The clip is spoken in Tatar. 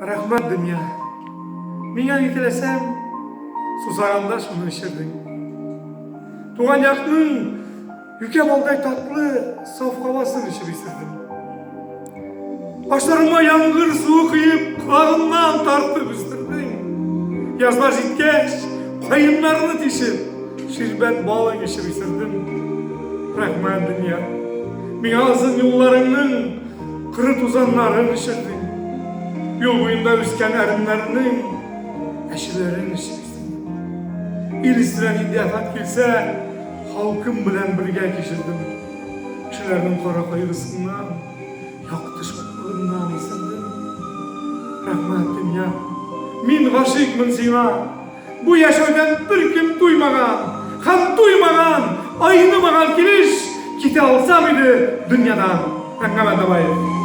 Рәхмәт, дөнья. Миңа ни теләсәң, сусаганда шуны эчердең. Туган якның юкә балдай татлы саф һавасын эчеп исердем. Башларыма яңгыр суы коеп, колагымнан тартып үстердең. Язлар җиткәч, каеннарны тишеп, ширбәт балын эчеп исердем. Рәхмәт, дөнья. Миңа озын юлларыңның коры тузаннарын эчердең. Юл буенда үскән әремнәрнең әчеләрен эчеп исердем. Ил өстенә нинди афәт килсә, халкым белән бергә кичердем. Кешеләрнең кара кайгысыннан, якты шатлыгыннан исердем. Рәхмәт, дөнья. Мин гашыйкмын сиңа. Бу яшәүдән беркем туймаган һәм туймаган, айнымаган килеш китә алсам иде дөньядан. Әңгәмә Табаев.